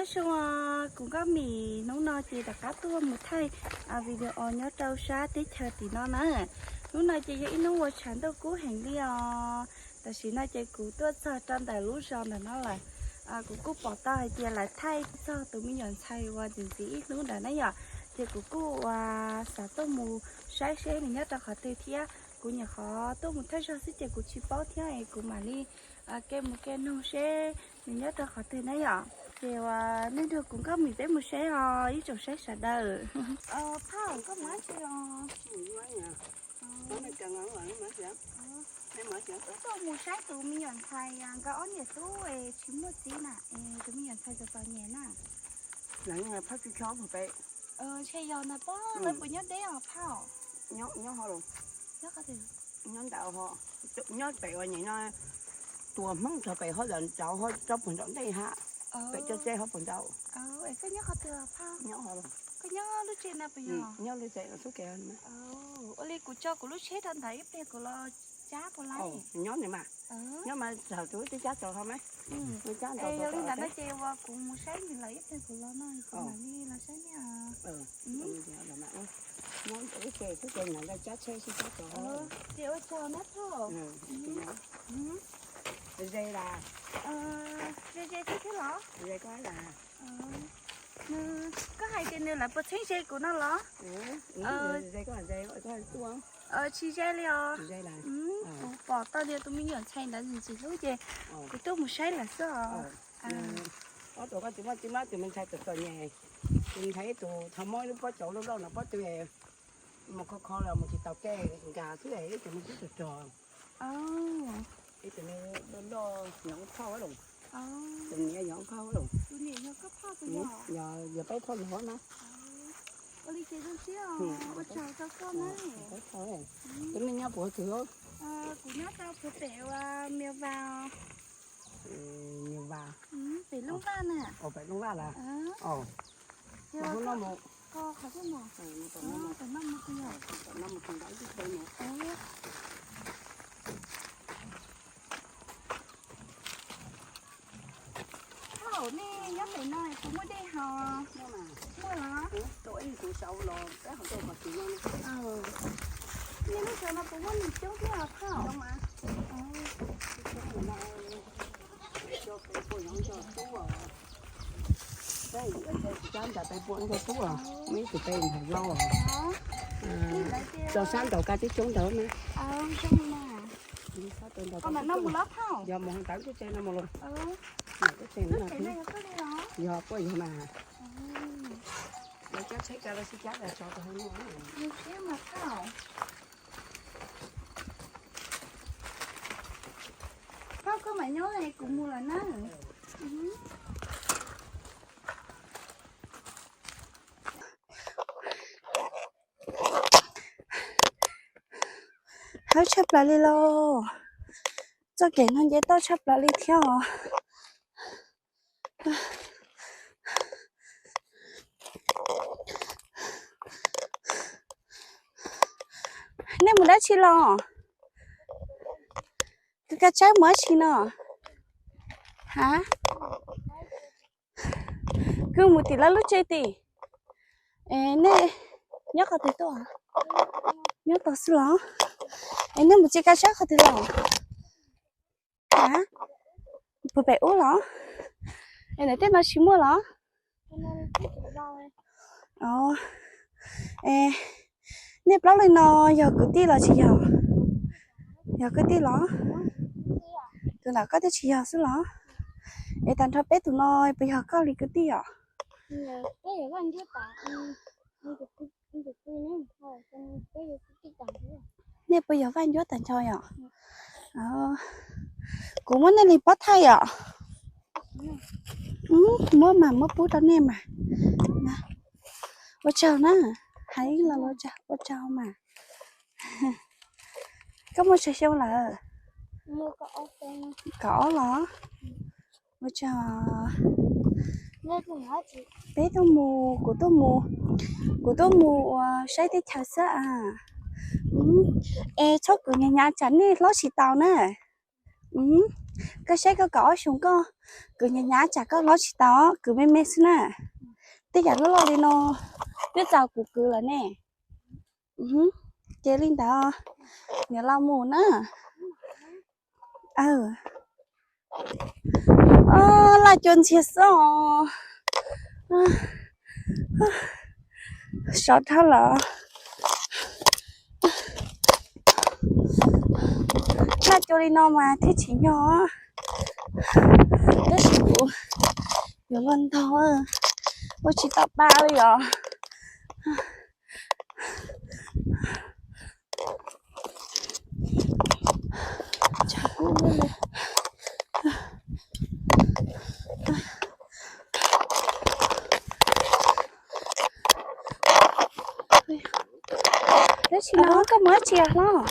Nyob zoo, kuv Nkauj Mim hnub no ces rov qab tuaj mus thaij video nyob rau sab teb chaws tim no na. Hnub no ces yog ib hnub uas tshav ntuj kub heev li os. Tam sim no ces kuv tuaj txog rau ntawm lub zos ntawm no lawm. Kuv kuj pom tau hais tias lawv thaij txog tus me nyuam ntxhais uas ntxim ntxim ib hnub ntawd na yom. Ces kuv kuj uas xav tuaj mus saib seb nws nyob rau qhov twg thiab. Kuv nyuam qhuav tuaj mus thawj zaug xwb ces kuv tsis paub thiab es kuv mam li ke mus ke nug seb nws nyob rau qhov twg na yom. Ces uas nej nrog kuv Nkauj Mim peb mus saib os ib tsoom saib sawv daws. Phauj, koj mus dab tsi os? Wb tuaj mus saib tus me nyuam ntxhais nkawd ob niam tub es tsis muaj txiv na, es tus me nyuam ntxhais txom txom nyem na. Ntshe yog na, pog lawv puas nyob deb os phauj? Nyob ho los, nyob ntawd ho, nyob pem uas nyem no, tua Hmoob txog pem ho los nraud ho tsob puag nraum ntej ha, pem tsob txeb ho puag nraud. Koj nyob qhov twg phauj? Nyob ho los, koj nyob lub tsev na puas yog? Nyob lub tsev los xub ke. Ua li kuv tso kuv lub tsheb rau ntawd ib pliag kuv los cab puas laib? Nyob mas, nyob mas thaum tus twb cab tso ho mas. Yog li ntawd no ces uas kuv mus saib nws lawm ib pliag kuv los no kuv mam li los saib nej. Nyob ib ce xwb ces nyob ntawd cab tsheb sib cab tso. Ces ua tsaug na phauj. Ze las? Ze ze xwb thiab los? Ze koj las? Koj hais tias nws lawv puas txheeb ze kuv no los? Ze koj ze, koj tuaj. Tsis ze li os. Kuv pom tau tias tus me nyuam ntxhais ntawd ntxim ntxim hlub ces kuv tuaj mus saib lawm xwb os. Ob tug koj tsis muaj txiv, muab tus me ntxhais txom txom nyem, tus ntxhais ib tug tho mob lub pob tsuas loj loj no pob tw, mus kho kho los mus tsis tau kev nkag xwb es ib tug me tub rog rog. Ib tug me loj loj yog ub phauj los, tus niam yog ub phauj los. Yog peb phauj los na. Ua li ces zoo siab os, ua tsaug rau koj na. Tus nej nyob puas twg? Kuv nyob rau puag pem uas Mias Vas. Mias Vas. Pem Looj Vaj na. Pem Looj Vaj las? Qhov twg no? Phauj, nej nyob pem no puas muaj dej haus? Muaj los? Nej lub zos no puas muaj neeg coob thiab os phauj? Cab nram peb puam ntsuag tub, muaj ib tug peb nthav zaub, tso sab nraud kab tib coob ntawd na. Yog mus ntawd lub tsev no mus los, lub tsev no yog puab yog mas, lawv cab tsheb cab los sib cab los tso rau hauv no. Phauj, koj mam nyob es kuv mus lawm na. Hawb tshaj plaws li lauj. Txoj kev no nce toj tshaj plaws li thiab os. Nej mus dab tsi los? Koj kaj tsawb mus dab tsi no? Ha? Koj mus tim lawv lub tsev tim. Nej nyob qhov twg tuaj? Nyob tod xwb los? Es nej mus tsev kaj tsawb qhov twg los? Ha? Puag pem ub los? Es ntawm tej no tsis muaj los? Nej plaub leeg no yog kwv tij los tsis yog? Yog kwv tij los? Tus ntawm koj twb tsis yog xwb los? Es tag nrho peb tus no puas yog koj li kwv tij os? Nej puas yog Vaj Ncuab tag nrho yom? Kuv muab nej li pob thaij yom. Muab mas muab pub rau nej mas. Ua tsaug na. Hais los ua tsaug mas. Koj muaj tsawg xyoo lawm? Kaum ob los? Ua tsaug. Peb tuaj mus, kuv tuaj mus, kuv tuaj mus ua saib teb chaws xwb a. Es txhob kwv hnyav hnyav tsam nej hlob tsis tau na. Koj saib koj kaum ob xyoos koj Kwv hnyav hnyav tsam koj hlob tsis tau, kwv me me xwb na. Tej yam loj loj li no twb txaus kuv kwv lawm ne. Ces li ntawd, niam los mus na. Laj cua ntxiag xwb os. Sov dhau lawm. Laj cua li no mas thiaj tsim nyog. Tab sis kuv yuav luag ntog, ua tsis tau pa li os. Tab sis no koj mus dab tsi hlob?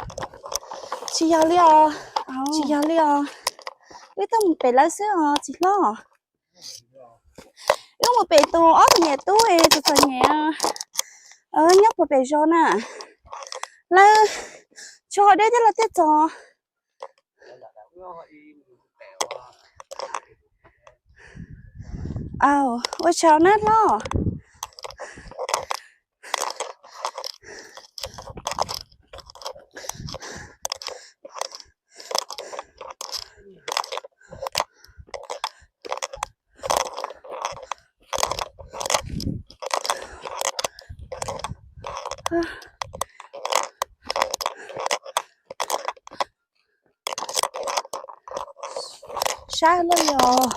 Tsis yog li os, tsis yog li os. Wb tuaj mus pem lawv xwb os txiv hlob. Wb mus pem tus ob tug niam tub es tus txom nyem nyob puag pem zos na. Lawv tshuav dej thiab los thiaj txog. Ua tsaug na hlob. Sab loj li os.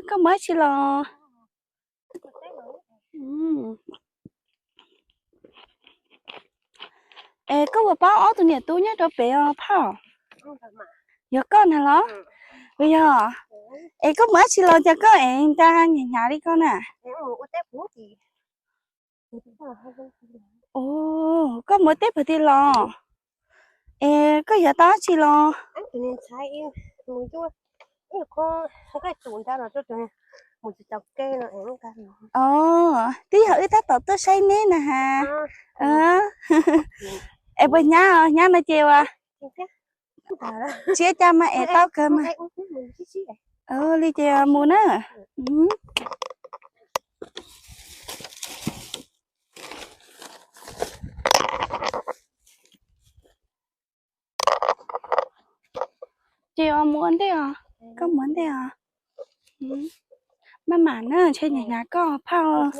Koj mus dab tsi los? Es koj puas paub ob tug niam tub nyob rau pem os phauj? Yog koj na los? Yog. Es koj mus dab tsi los cas koj es nra hnyav hnyav li koj na? Koj mus teb puag tim los? Es koj yuav tau dab tsi los? Twb yog wb tab tom tuaj saib neb na has. Es puas hnyav os, hnyav no ces ua, tsis ua cas mas es tau kawg mas. Li ces mus na. Ces mus ua ntej os, koj mus ua ntej os. Maj mam na, ntshe hnyav hnyav koj phauj.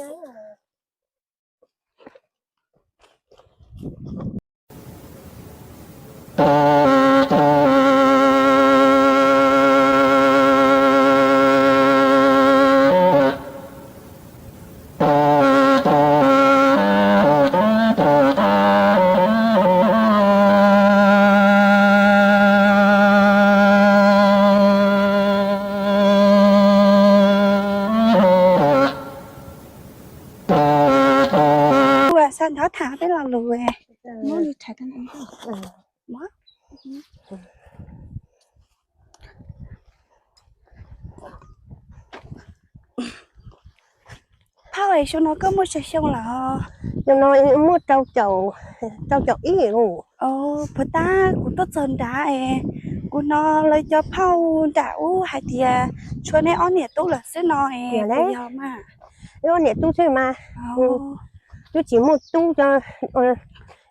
Ua xa nthov tham peb lo lus. Phauj, xyoo no koj muaj tsawg xyoo lawm? Xyoo no muaj rau caum ib. Puag ta kuv tuaj txog nrad es kuv hnov lawv cov phauj nram ub hais tias tshuav neb ob niam tub lawm xwb no es puas yog mas? Wb ob niam tub xwb mas. Twb tsis muaj tub,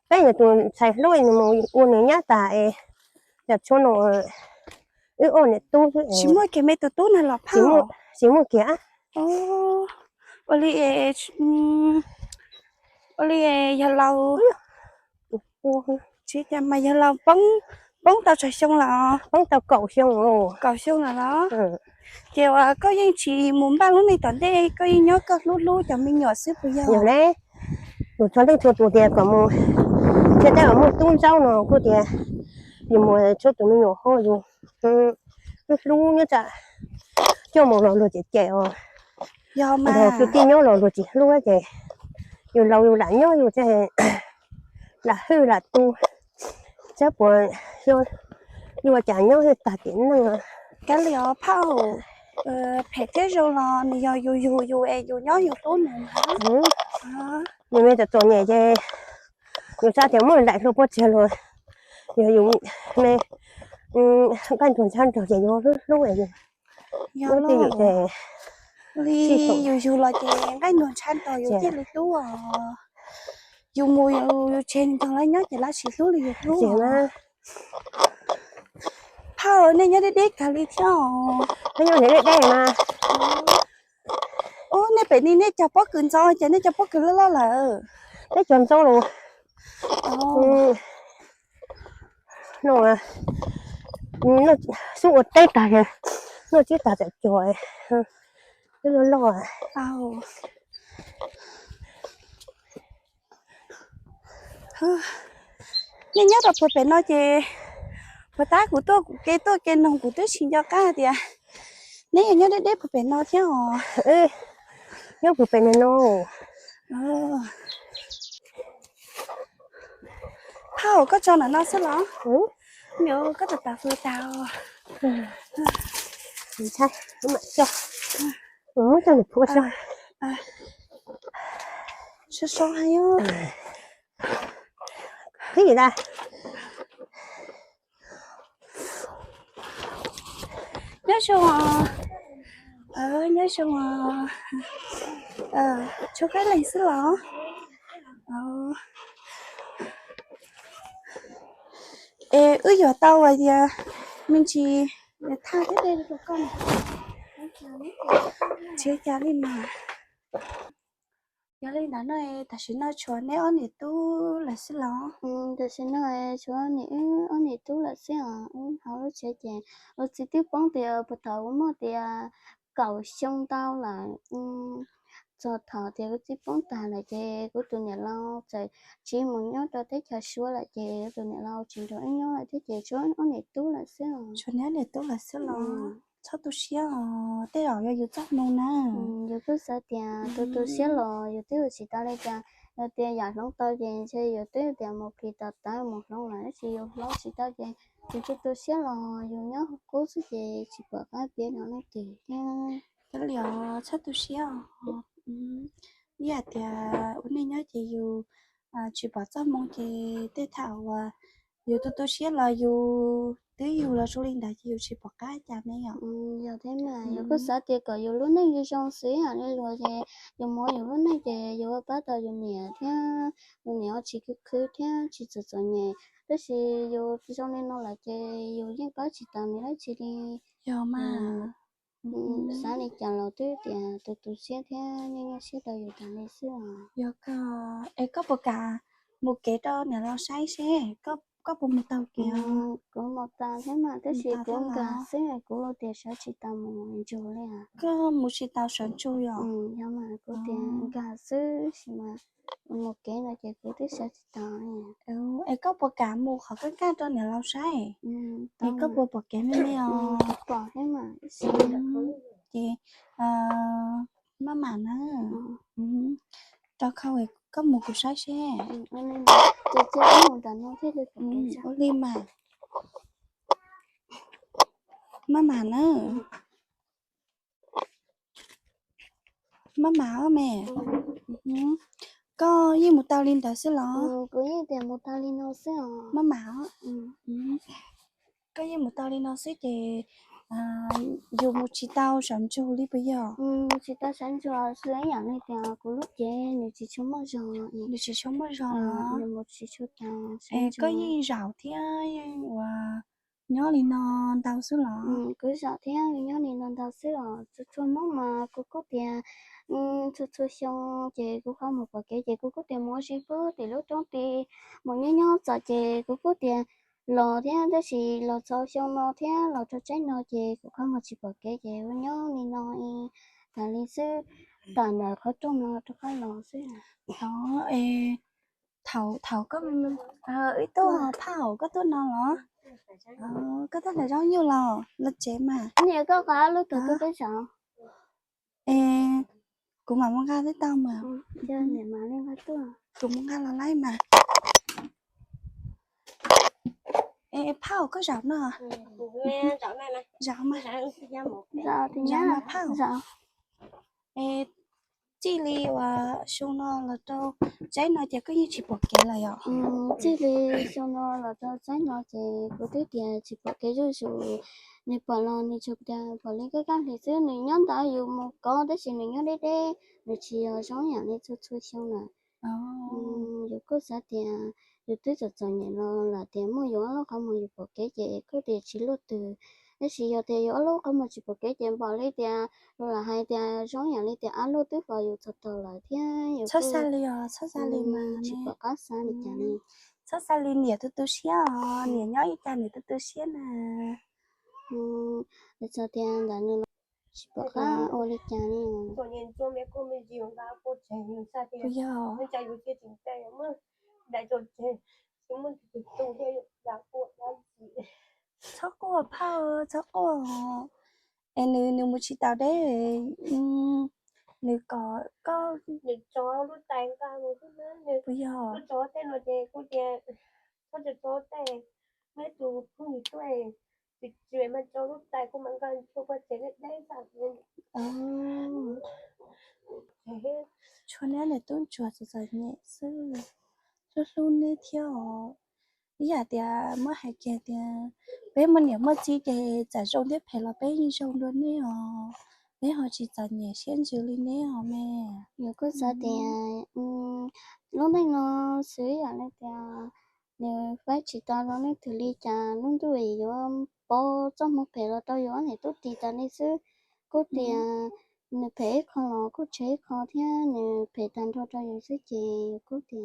peb yog tus ntxhais hlob nws mus ua nws nyab tas es cov tshuav no wb ob niam tub xwb. Tsis muaj kiag me tus tub na los phauj? Tsis muaj kiag. Ua li, ua li yog laus, tsis cas mas yog laus poob Poob tau tsawg xyoo lawm? Poob tau kaum xyoo. Kaum xyoo lawm los? Ces uas koj yeej tsis mus npaj lub neej tom ntej, koj yeej nyob koj hlub hlub cov me nyuam xwb puas yog? Yog ne, yus txog leej txhua tus tias kom mus nrhiav tej uas muaj tub ntsaub no kuj tias yus mus tshuav tus me nyuam ho yus hlub hlub nyob tsam coj mus los luag cem cem os. Yog mas, kwv tij nyob los luag tsis hlub ces yus laus yus lam nyob yus lam hwj lam tu, tsam puas yog yus ua cas nyob tag tim neej. Kav liam os phauj, phem thiab zoo los nws yog yus yug yus es yus nyob yus hlub nws. Nws me txom txom nyem ces yus xav tias muab daim hlua puab txiag los yog yus me nqaij ntuag ntshav nrog ces yus hlub hlub es yus hlub twj ywm ces li yus yug los ces nqaij ntuag ntshav nrog yus thiaj li hlub os. Yus mus yus tseg nrog lawv nyob ces lawv tsis hlub li yus hlub na. Phauj, nej nyob deb deb kawg li thiab os. Peb nyob deb deb mas. Ub, nej pem ni nej cog pob kws ntxoov ces nej cog pob kws loj loj lawm. Peb cog ntxoov los. No xub ua teb tag, noj tsib tag txawm cog, twb loj loj. Nej nyob rau puag pem no ces puag ta kuv tuaj kuv ke tuaj ke noog kuv twb tsis nco qab tias neb yog nyob deb deb puag pem no thiab os. Nyob puag pem no. Phauj, koj tso ntawm no xwb los? Koj tus tas fw tas. Muab coj nws phuav so. So so heev. Qhib li ntawd. Nyob zoo os. Nyob zoo os. Tshuav peb leeg xwb los? Es wb yuav tau as tias me ntsis thaj thiab dej rau koj, tsis ua cas li mas. Yog li ntawd no tam sim no tshuav neb ob niam tub lawm xwb los? Tam sim no tshuav wb ob niam tub lawm xwb os. Wb hauv lub tsev ces kuv txiv twb poob tias puag thaum kuv muaj tias kaum xyoo ntau lawm. Txog thaum tias kuv txiv poob tag lawm ces kuv tus niam laus txawm tsiv mus nyob rau teb chaws Suav lawm ces kuv tus niam laus tsis nrog wb nyob lawm thiab ces tshuav wb ob niam tub lawm xwb os. Tshuav neb ob niam tub lawm xwb los? Txhob tu siab os, tej zaum yog yus txoj hmoo na. Yus kuj xav tias tu tu siab los yus twb ua tsis tau li cas, yog tias yam hloov tau ces ntshe yus twb tias mus plhis tawv mus hloov lawm, tab sis yus hloov tsis tau ces yus tu tu siab los yus nyob qub xwb ces tsis pom qab piav rau leej twg thiab. Cov lios txhob tu siab os. Ib hais tias ua neej nyob ces yus tsis pom txoj hmoo ces tej thaum uas yus tu tu siab los yus twb yug los zoo li ntawd ces yus tsis pom qab cas ne yom. Yog thiab mas, yus kuj xav tias kom yus lub neej zoo zoo xwb yam li luag ces yus mus ua yus lub neej ces yus ua pab tau yus niam thiab yus niam ua tsis khwv khwv thiab tsis txom txom nyem, tab sis yus zoo li no lawm ces yus yeej pab tsis tau nws dab tsi li. Yog mas. Xav li cas los twb tias tu tu siab thiab nyuaj nyuaj siab rau yus tas li xwb os. Yog kawg. Es koj puas kam mus kev rau niam laus saib seb, koj puas mus taug kev? Kuv mus tau thiab mas, tab sis kuv nkag xwb, kuv tias sawv tsis tau mus ntsug li os. Koj mus tsis tau sawv ntsug yom? Yog mas, kuv tias nkag xwb sis mas mus kev no ces kuv twb sawv tsis tau li. Es koj puas kam mus qhov kaj kaj rau niam laus saib? Es koj puas pom kev me me os? Pom thiab mas. Ces maj mam na. Rau khau koj mus kuv saib seb. Ua li mas. Maj mam na. Maj mam me. Koj yeej mus tau li ntawd xwb los? Kuv yeej tias mus tau li no xwb os. Maj mam. Koj yeej mus tau li no xwb ces yus mus tsis tau sawv ntsug li puas yog? Mus tsis tau sawv ntsug xwb, ib yam li tias kuv lub cev nws tsis tshua muaj zog. Nws tsis tshua muaj zog los? Nws mus tsis tshua tau. Es koj yeej zaum thiab yeej ua nyob li no ntau xwb los? Kuv zaum thiab nyob li no ntau xwb os, txhua txhua hnub mas kuv kuj tias txhua txhua xyoo ces kuv qhov mus pom kev ces kuv kuj tias mus ua si puag tim lub roob tid, mus nyob nyob txom ces kuv kuj tias los thiab, tab sis los txog xyoo no thiab los rau tsaib no ces kuv qhov muag tsis pom kev ces ua nyob li no tas li xwb, tam ntawm qhov rooj no rov qab los xwb. Thaum, thaum koj, wb tuaj, Phaj, koj tuaj no los? Koj tuaj nram Zoo Nyuj los los tsev mas. Niam, koj qhov lub tuaj tuaj peb zaum. Es kuv mam mus nqa tau mas. Kuv mus nqa los laij mas. Es Phaj, koj zaum no? Zaum mas. Zaum mas Phaj. Es txij li uas xyoo no los rau tsaib no ces koj yeej tsis pom kev lawm yom? Txij li xyoo no los rau tsaib no ces kuv twb tias tsis pom kev zuj zus, nws pom los nws tsuas tias pom li kaj kaj hlis xwb, nws nyob ntawd yus mus kov tab sis nws nyob deb deb, nws tsis yog zoo yam li txhua txhua xyoo lawm. Yus kuj xav tias yus twb txom txom nyem los lawm tias muaj yus ob lub qhov muag yus pom kev ces kuj tias tsis luaj twg. Tab sis yog tias yus ob lub qhov muag tsis pom kev ces npaum li tias luag lam hais tias zoo yam li tias av luaj twb faus yus txog tog lawm thiab. Txhob xav li os, txhob xav li mas, tsis pom qab xav li cas li. Txhob xav li, niam tu tu siab os, niam nyob ib tag niam tu tu siab na. Txog tias ntawm nws los tsis pom qab ua li cas li. Puas yog? Txhob quaj Phaj, txhob quaj. Es nws, nws mus tsis tau deb, nws kom koj, puas yog? Tshuav neb niam tub ntsuag txom txom nyem xwb, hlub hlub neb thiab os. Ib yam tias muab hais kiag tias peb muaj niam muaj txiv ces txawm zoo thiab phem los peb yeej zoo dua neb os. Peb ho tsis txom nyem siab ntsws li neb os me. Yus kuj xav tias lub neej no xwb yam li tias nws faib tsis tau rau leej twg li cas, lub ntuj yuav pov txoj hmoov phem los rau yus ob niam tub tis tas li xwb. Kuj tias nws phem ib qho los kuj tshev ib qho thiab, nws phem tag nrho rau yus xwb ces yus kuj tias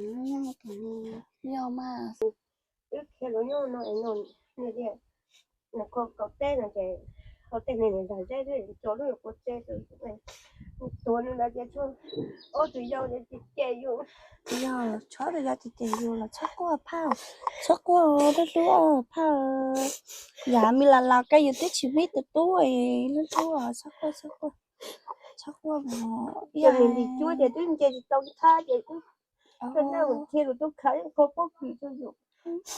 yog mas. Wb khiav los nyob no es no, nws tias nws kaus teb no ces kaus teb ne nws zam zeb thiab tso lub yuav kua tse, tuav nws ntawd ces tshuav ob tug yau ces cem yus. Yog tshuav ob tug yau ces cem yus los txhob quaj Phaj, txhob quaj, hlub hlub Phaj. Yam me las las kawg yus twb tsis muaj ib tug tub, hlub hlub, txhob quaj, txhob quaj, txhob quaj. Nws lis cuab ces twb nce tsis tau thab ces twb, nej mus thiaj lus tub khav ib qho pob kws rau yus.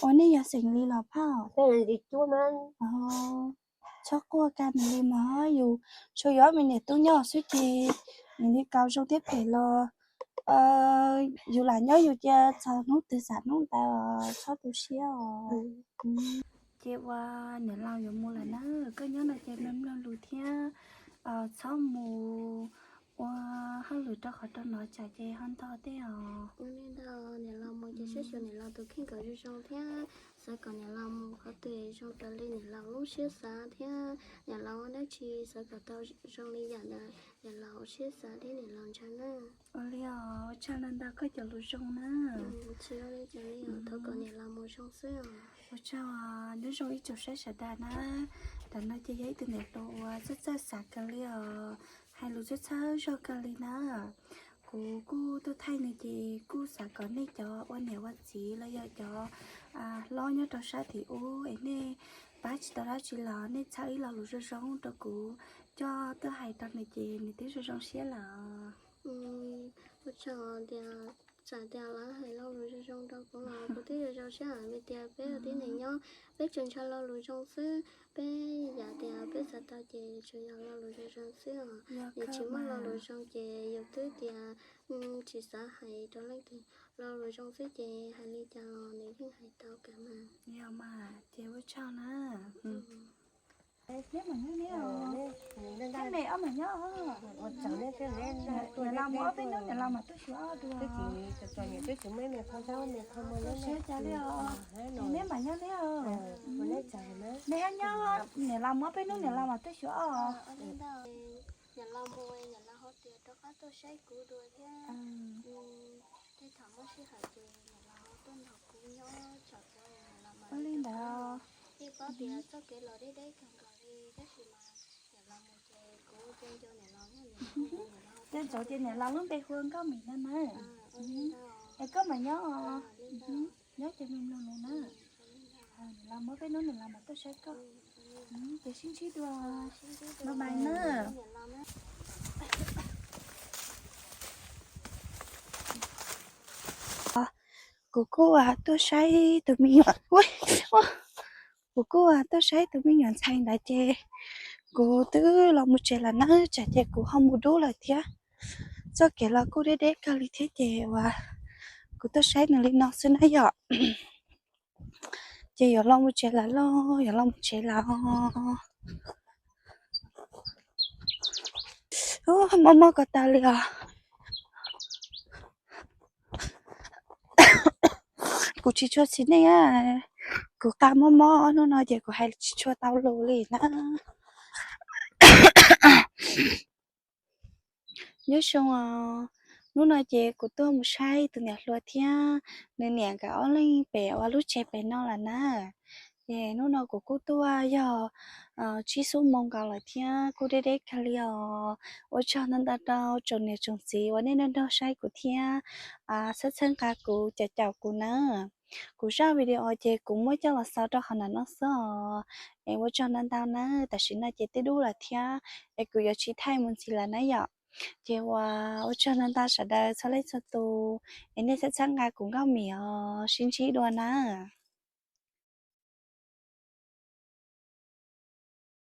Ua nej yog xeem li los Phaj? Lis cuab mas. Txhob quaj kiag nws li mas, yus tsuas yog ob me niam tub nyob xwb ces nws li kaus zoo thiab phem los yus lam nyob yus cia txog hnub twg xam hnub ntawd, txhob tu siab os. Ces ua niam laus yuav mus lawm na, koj nyob no ces mloog mloog lus thiab txhob mus ua hauj lwm rau qhov rau no tsam ces ho ntog tej os. Ua li ntawd niam laus mus ces saib xyuas niam laus tus kheej kom zoo zoo thiab, xav kom niam laus mus qhov twg zoo raws li niam laus lub siab xav thiab, niam laus ua dab tsi xav kom tau zoo li yam ntawd niam laus siab xav thiab niam laus ntshaw na. Ua li os, ua tsaug ntau ntau koj cov lus zoo na. Tsis ua li cas li os, thov kom niam laus mus zoo xwb os. Ua tsaug, nyob zoo ib tsoom saib sawv daws na. Ntawm no ces yog ib tug niam hluas uas txawj txawj xav kawg li os, hais lus txawj txawj zog kawg li na. Kuv kuj tuaj thaij nws ces kuj xav kom nej cov ua niam ua txiv los yog cov hlob nyob rau sab tim ub es nej pab tsis tau dab tsi los nej txhawb ib lo lus zoo zoo rau kuv coj tuaj hais rau nws ces nws twb zoo zoo siab lawm. Ua tsaug tias txawm tias lawv hais lo lus zoo zoo rau kuv los kuv twb zoo zoo siab vim tias peb ua tib neeg nyob peb tsuas ntshaw lo lus zoo xwb, peb yam tias peb xav tau ces tsuas yog lo lus zoo zoo xwb os. Yus tsis muaj lo lus zoo ces yus twb tias tsis xav hais rau leej twg, lo lus zoo xwb ces hais li cas los nws yeej hais tau kawg mas. Yog mas ces ua tsaug na. Neb mam nyob neb os. Neb me ob mam nyob os. Niam laus mus ob peb hnub niam laus mam tuaj xyuas ob dua. Siab cas li os. Neb mam nyob neb os. Neb nyob, niam laus mus ob peb hnub niam laus mam tuaj xyuas os. Niam laus mus niam laus ho tias rov qab tuaj saib kuv dua thiab. Tej thaum muaj sij hawm ces niam laus ho tuaj nrog kuv nyob tsom cov niam laus Li ntawd. Tej ntxov ces niam laus lub npe hu ua Nkauj Mim no na. Es koj mam nyob os, nyob ces mloog mloog na. Niam laus muab peb hnub niam laus mam tuaj saib koj. Ces sib ntsib dua, bye bye na. Kuv kuj tuaj saib tus me nyuam, kuv kuj tuaj saib tus me nyuam ntxhais ntawd ces kuv twb los mus tsev lawm na, tsam ces kuv ho mus dub lawm thiab. Txoj kev los kuj deb deb kawg li thiab ces uas kuv tuaj saib nws li no xwb na yom. Ces yuav los mus tsev lawm lauj, yuav los mus tsev lawm. Mob mob ko taw li os. Kuv tsis tshua txiv neej, kuv qa mob mob hnub no ces kuv hais tsis tshua tau lus li na. Nyob zoo os, hnub no ces kuv tuaj mus saib tus niam hluas thiab nws niam nkawd ob leeg pem uas lub tsev pem no lawm na. Ces hnub no kuv kuj tuaj yog tsib xuab moos nkaus lawm thiab kuj deb deb kawg li os. Ua tsaug ntau ntau rau tsoom niam tsoom txiv uas nej nrog nrog saib kuv thiab txhawb txhawb nqa kuv, caum caum kuv na. Kuv zaj video ces kuv muab coj los xaus rau qhov no xwb os. Es ua tsaug ntau ntau na, tam sim no ces twb dub lawm thiab, es kuv yuav tsis thaij mus ntxiv lawm na yom. Ces uas ua tsaug ntau ntau sawv daws txhua leej txhua tus, es nej txhawb txhawb nqa kuv Nkauj Mim os, sib ntsib dua na.